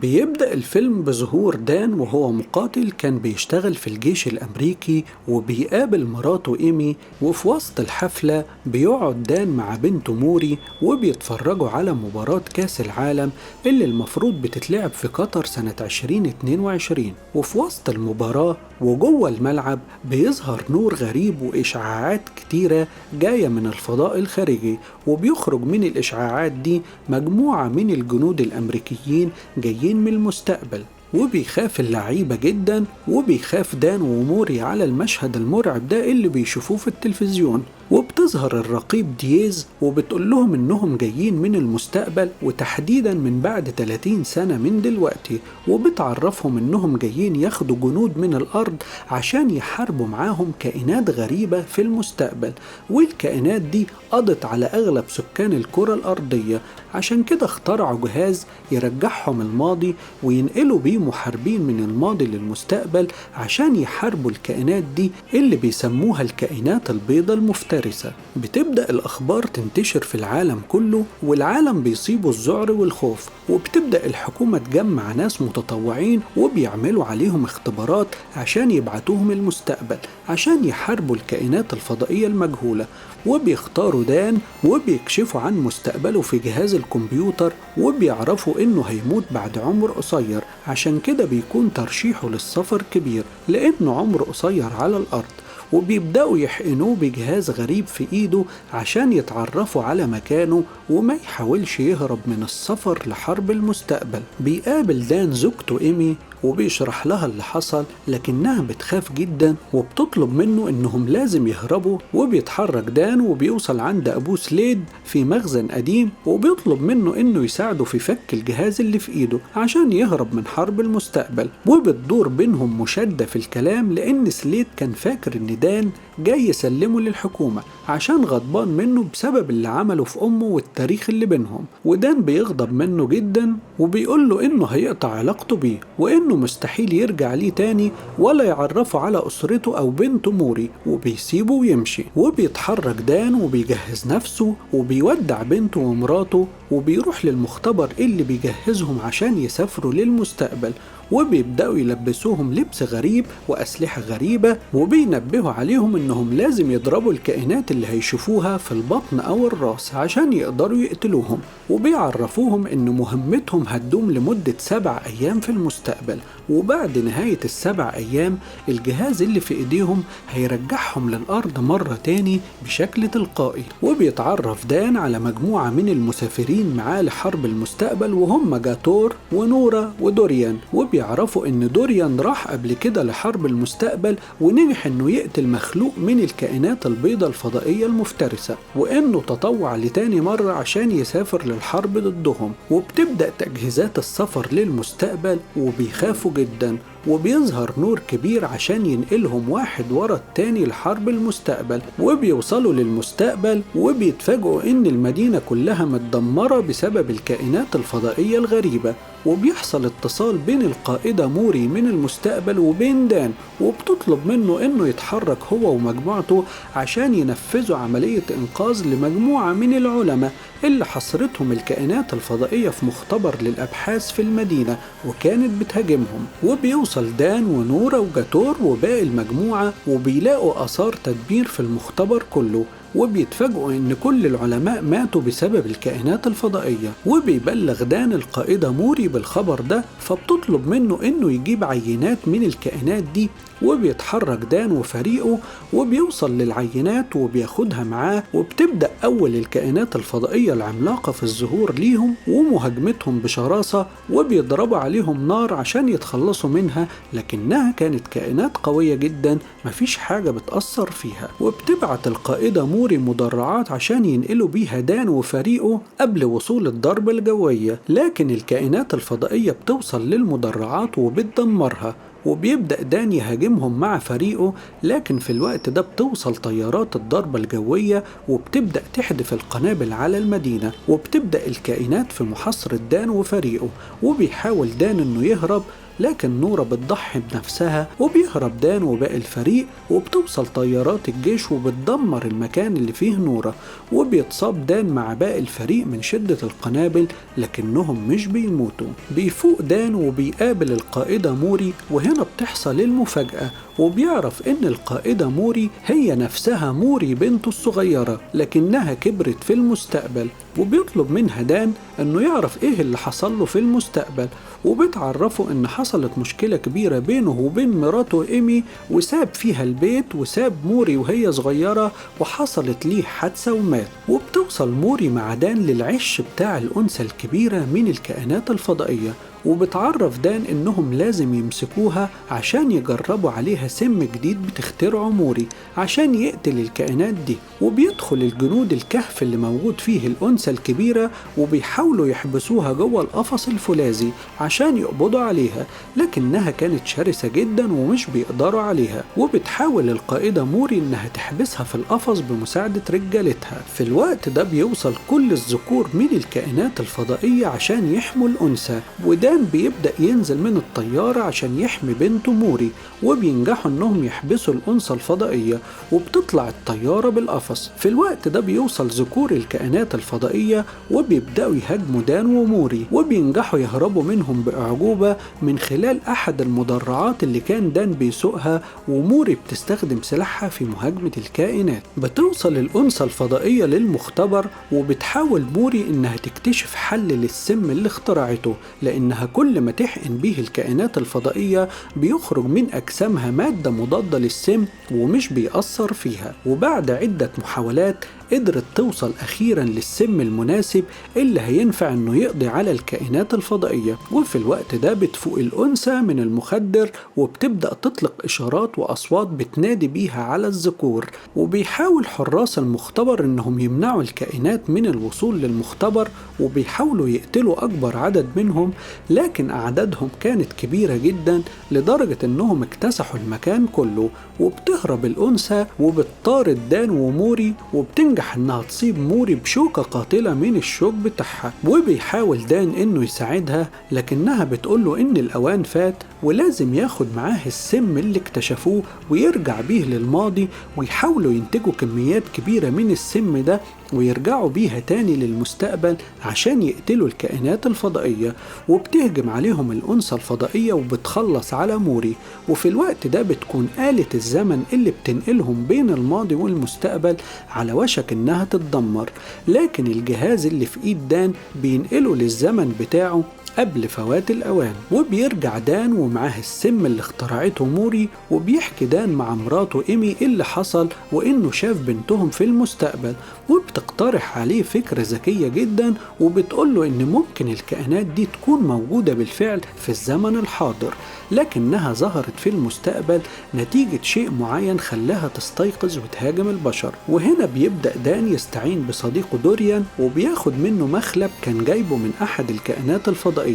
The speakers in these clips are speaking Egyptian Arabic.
بيبدأ الفيلم بظهور دان وهو مقاتل كان بيشتغل في الجيش الأمريكي، وبيقابل مراته إيمي. وفي وسط الحفلة بيقعد دان مع بنته موري وبيتفرجوا على مباراة كاس العالم اللي المفروض بتتلعب في قطر سنة 2022. وفي وسط المباراة وجوه الملعب بيظهر نور غريب وإشعاعات كتيرة جاية من الفضاء الخارجي، وبيخرج من الإشعاعات دي مجموعة من الجنود الأمريكيين جايين من المستقبل. وبيخاف اللعيبة جدا، وبيخاف دان وموري على المشهد المرعب ده اللي بيشوفوه في التلفزيون. وبتظهر الرقيب دييز وبتقول لهم انهم جايين من المستقبل، وتحديدا من بعد 30 سنة من دلوقتي، وبتعرفهم انهم جايين ياخدوا جنود من الارض عشان يحاربوا معاهم كائنات غريبة في المستقبل، والكائنات دي قضت على اغلب سكان الكرة الارضية، عشان كده اخترعوا جهاز يرجعهم الماضي وينقلوا بيه محاربين من الماضي للمستقبل عشان يحاربوا الكائنات دي اللي بيسموها الكائنات البيضاء المفترسة. بتبدأ الأخبار تنتشر في العالم كله، والعالم بيصيبه الذعر والخوف، وبتبدأ الحكومة تجمع ناس متطوعين وبيعملوا عليهم اختبارات عشان يبعتوهم المستقبل عشان يحاربوا الكائنات الفضائية المجهولة. وبيختاروا دان وبيكشفوا عن مستقبله في جهاز الكمبيوتر، وبيعرفوا انه هيموت بعد عمر قصير، عشان كده بيكون ترشيحه للسفر كبير لانه عمر قصير على الارض. وبيبدأوا يحقنوه بجهاز غريب في ايده عشان يتعرفوا على مكانه وما يحاولش يهرب من السفر لحرب المستقبل. بيقابل دان زوجته إيمي وبيشرح لها اللي حصل، لكنها بتخاف جدا وبتطلب منه انهم لازم يهربوا. وبيتحرك دان وبيوصل عند ابوه سليد في مخزن قديم، وبيطلب منه انه يساعده في فك الجهاز اللي في ايده عشان يهرب من حرب المستقبل. وبتدور بينهم مشادة في الكلام لان سليد كان فاكر ان دان جاي يسلمه للحكومة عشان غضبان منه بسبب اللي عمله في امه والتاريخ اللي بينهم. ودان بيغضب منه جدا وبيقول له انه هيقطع علاقته بيه وانه مستحيل يرجع ليه تاني ولا يعرفه على أسرته أو بنته موري، وبيسيبه ويمشي. وبيتحرك دان وبيجهز نفسه وبيودع بنته ومراته وبيروح للمختبر اللي بيجهزهم عشان يسافروا للمستقبل، وبيبدأوا يلبسوهم لبس غريب وأسلحة غريبة، وبينبهوا عليهم إنهم لازم يضربوا الكائنات اللي هيشوفوها في البطن أو الراس عشان يقدروا يقتلوهم. وبيعرفوهم إن مهمتهم هتدوم لمدة 7 أيام في المستقبل، وبعد نهاية ال7 أيام الجهاز اللي في إيديهم هيرجعهم للأرض مرة تاني بشكل تلقائي. وبيتعرف دان على مجموعة من المسافرين معاه لحرب المستقبل، وهم جاتور ونورا ودوريان. وبيعرفوا إن دوريان راح قبل كده لحرب المستقبل ونجح إنه يقتل مخلوق من الكائنات البيضاء الفضائية المفترسة، وإنه تطوع لتاني مرة عشان يسافر للحرب ضدهم. وبتبدأ تجهيزات السفر للمستقبل وبيخافوا جدا، وبيظهر نور كبير عشان ينقلهم واحد ورا التاني لحرب المستقبل. وبيوصلوا للمستقبل وبيتفاجئوا إن المدينة كلها متدمرة بسبب الكائنات الفضائية الغريبة. وبيحصل اتصال بين القائدة موري من المستقبل وبين دان، وبتطلب منه إنه يتحرك هو ومجموعته عشان ينفذوا عملية إنقاذ لمجموعة من العلماء اللي حصرتهم الكائنات الفضائية في مختبر للأبحاث في المدينة وكانت بتهاجمهم. وبيوصل دان ونورا وجاتور وباقي المجموعة وبيلاقوا آثار تدمير في المختبر كله، وبيتفاجئوا إن كل العلماء ماتوا بسبب الكائنات الفضائية. وبيبلغ دان القائدة موري بالخبر ده، فبتطلب منه إنه يجيب عينات من الكائنات دي. وبيتحرك دان وفريقه وبيوصل للعينات وبياخدها معاه، وبتبدأ أول الكائنات الفضائية العملاقة في الظهور ليهم ومهاجمتهم بشراسة، وبيضربوا عليهم نار عشان يتخلصوا منها، لكنها كانت كائنات قوية جدا مفيش حاجة بتأثر فيها. وبتبعت القائدة موري مدرعات عشان ينقلوا بيها دان وفريقه قبل وصول الضربة الجوية، لكن الكائنات الفضائية بتوصل للمدرعات وبتدمرها. وبيبدأ دان يهاجمهم مع فريقه، لكن في الوقت ده بتوصل طيارات الضربة الجوية وبتبدأ تحدف القنابل على المدينة، وبتبدأ الكائنات في محاصرة دان وفريقه. وبيحاول دان انه يهرب، لكن نورة بتضحي بنفسها وبيهرب دان وباقي الفريق، وبتوصل طيارات الجيش وبتدمر المكان اللي فيه نورة، وبيتصاب دان مع باقي الفريق من شدة القنابل لكنهم مش بيموتوا. بيفوق دان وبيقابل القائدة موري، وهنا بتحصل المفاجأة وبيعرف إن القائدة موري هي نفسها موري بنته الصغيرة لكنها كبرت في المستقبل، وبيطلب منها دان إنه يعرف إيه اللي حصل له في المستقبل، وبتعرفه إن حصلت مشكلة كبيرة بينه وبين مراته إيمي وساب فيها البيت وساب موري وهي صغيرة وحصلت ليه حادثة ومات. وبتوصل موري مع دان للعش بتاع الأنثى الكبيرة من الكائنات الفضائية، وبتعرف دان إنهم لازم يمسكوها عشان يجربوا عليها سم جديد بتخترعه موري عشان يقتل الكائنات دي. وبيدخل الجنود الكهف اللي موجود فيه الأنثى الكبيرة وبيحاولوا يحبسوها جوه القفص الفولاذي عشان يقبضوا عليها، لكنها كانت شرسة جدا ومش بيقدروا عليها، وبتحاول القائدة موري إنها تحبسها في القفص بمساعدة رجالتها. في الوقت ده بيوصل كل الذكور من الكائنات الفضائية عشان يحموا الأنثى، ودان بيبدأ ينزل من الطيارة عشان يحمي بنته موري، وبينجحوا انهم يحبسوا الأنثى الفضائية وبتطلع الطيارة بالقفص. في الوقت ده بيوصل ذكور الكائنات الفضائية وبيبدأوا يهاجموا دان وموري، وبينجحوا يهربوا منهم بأعجوبة من خلال أحد المدرعات اللي كان دان بيسوقها، وموري بتستخدم سلاحها في مهاجمة الكائنات. بتوصل الأنثى الفضائية للمختبر وبتحاول موري انها تكتشف حل للسم اللي اخترعته، لأنها كل ما تحقن به الكائنات الفضائية بيخرج من أجسامها مادة مضادة للسم ومش بيأثر فيها. وبعد عدة محاولات قدرت توصل أخيرا للسم المناسب اللي هينفع أنه يقضي على الكائنات الفضائية. وفي الوقت ده بتفوق الأنثى من المخدر وبتبدأ تطلق إشارات وأصوات بتنادي بيها على الذكور، وبيحاول حراس المختبر أنهم يمنعوا الكائنات من الوصول للمختبر وبيحاولوا يقتلوا أكبر عدد منهم، لكن أعدادهم كانت كبيرة جدا لدرجة أنهم اكتسحوا المكان كله. وبتهرب الأنثى وبتطارد دان وموري، وبتنجح انها تصيب موري بشوكة قاتلة من الشوك بتاعها، وبيحاول دان انه يساعدها لكنها بتقوله ان الاوان فات ولازم ياخد معاه السم اللي اكتشفوه ويرجع بيه للماضي، ويحاولوا ينتجوا كميات كبيرة من السم ده ويرجعوا بيها تاني للمستقبل عشان يقتلوا الكائنات الفضائية. وبتهجم عليهم الأنثى الفضائية وبتخلص على موري، وفي الوقت ده بتكون آلة الزمن اللي بتنقلهم بين الماضي والمستقبل على وشك إنها تتدمر، لكن الجهاز اللي في إيد دان بينقله للزمن بتاعه قبل فوات الأوان. وبيرجع دان ومعاه السم اللي اخترعته موري، وبيحكي دان مع مراته إيمي اللي حصل وإنه شاف بنتهم في المستقبل، وبتقترح عليه فكرة ذكية جدا وبتقوله إن ممكن الكائنات دي تكون موجودة بالفعل في الزمن الحاضر، لكنها ظهرت في المستقبل نتيجة شيء معين خلاها تستيقظ وتهاجم البشر. وهنا بيبدأ دان يستعين بصديقه دوريان وبياخد منه مخلب كان جايبه من أحد الكائنات الفضائية،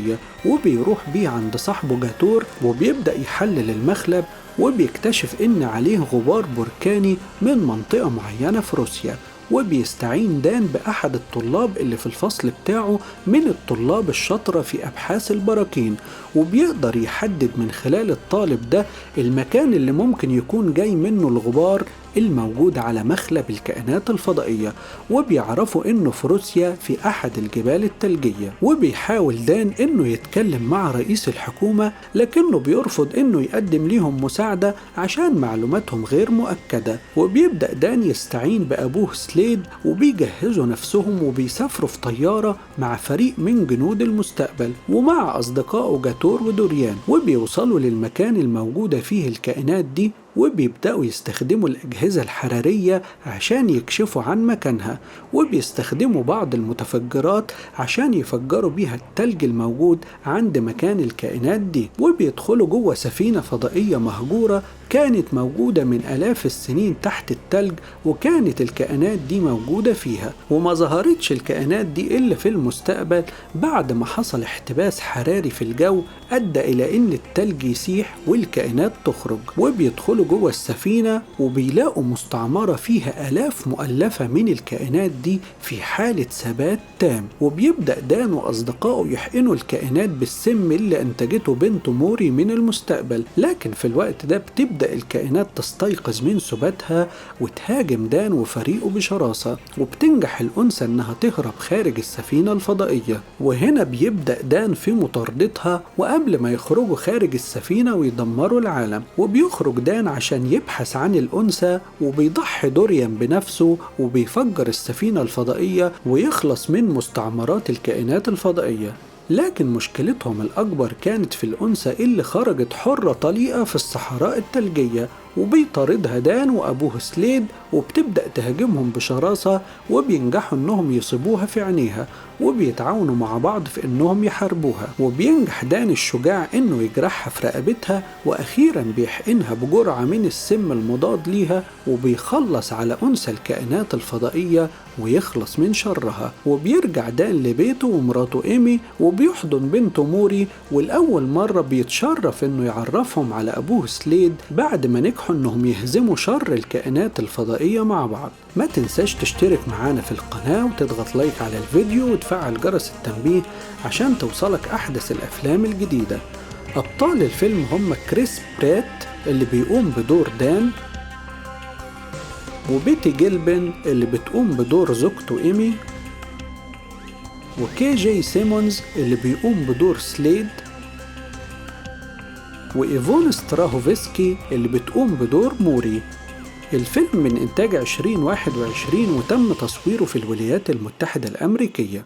وبيروح بيه عند صاحبه جاتور وبيبدأ يحلل المخلب، وبيكتشف إن عليه غبار بركاني من منطقة معينة في روسيا. وبيستعين دان بأحد الطلاب اللي في الفصل بتاعه من الطلاب الشاطرة في أبحاث البراكين، وبيقدر يحدد من خلال الطالب ده المكان اللي ممكن يكون جاي منه الغبار الموجود على مخلب الكائنات الفضائية، وبيعرفوا انه في روسيا في احد الجبال الثلجية. وبيحاول دان انه يتكلم مع رئيس الحكومة لكنه بيرفض انه يقدم ليهم مساعدة عشان معلوماتهم غير مؤكدة. وبيبدأ دان يستعين بأبوه سليد وبيجهزوا نفسهم وبيسافروا في طيارة مع فريق من جنود المستقبل ومع أصدقائه جاتور ودوريان، وبيوصلوا للمكان الموجودة فيه الكائنات دي وبيبدأوا يستخدموا الأجهزة الحرارية عشان يكشفوا عن مكانها، وبيستخدموا بعض المتفجرات عشان يفجروا بيها التلج الموجود عند مكان الكائنات دي. وبيدخلوا جوه سفينة فضائية مهجورة كانت موجودة من آلاف السنين تحت التلج، وكانت الكائنات دي موجودة فيها، وما ظهرتش الكائنات دي إلا في المستقبل بعد ما حصل احتباس حراري في الجو أدى إلى إن التلج يسيح والكائنات تخرج. وبيدخلوا جوه السفينة وبيلاقوا مستعمرة فيها آلاف مؤلفة من الكائنات دي في حالة ثبات تام، وبيبدأ دان وأصدقائه يحقنوا الكائنات بالسم اللي أنتجته بنت موري من المستقبل. لكن في الوقت ده بتبدأ الكائنات تستيقظ من سباتها وتهاجم دان وفريقه بشراسة، وبتنجح الأنثى إنها تهرب خارج السفينة الفضائية. وهنا بيبدأ دان في مطاردتها، وقبل ما يخرجوا خارج السفينة ويدمروا العالم، وبيخرج دان عشان يبحث عن الأنثى، وبيضحي دوريان بنفسه وبيفجر السفينة الفضائية ويخلص من مستعمرات الكائنات الفضائية. لكن مشكلتهم الأكبر كانت في الأنثى اللي خرجت حرة طليقة في الصحراء الثلجية، وبيطاردها دان وأبوه سليد، وبتبدأ تهاجمهم بشراسة، وبينجحوا إنهم يصيبوها في عينيها، وبيتعاونوا مع بعض في إنهم يحاربوها. وبينجح دان الشجاع إنه يجرحها في رقبتها، وأخيرا بيحقنها بجرعة من السم المضاد ليها، وبيخلص على أنثى الكائنات الفضائية ويخلص من شرها. وبيرجع دان لبيته ومراته إيمي، وبيحضن بنته موري، والأول مرة بيتشرف إنه يعرفهم على أبوه سليد بعد ما نجحوا إنهم يهزموا شر الكائنات الفضائية مع بعض. ما تنساش تشترك معانا في القناة وتضغط like على الفيديو وتفعل جرس التنبيه عشان توصلك أحدث الأفلام الجديدة. أبطال الفيلم هم كريس برات اللي بيقوم بدور دان، وبيتي جيلبن اللي بتقوم بدور زوجته إيمي، وكي جي سيمونز اللي بيقوم بدور سليد، وإيفون ستراهوفسكي اللي بتقوم بدور موري. الفيلم من إنتاج 2021 وتم تصويره في الولايات المتحدة الأمريكية.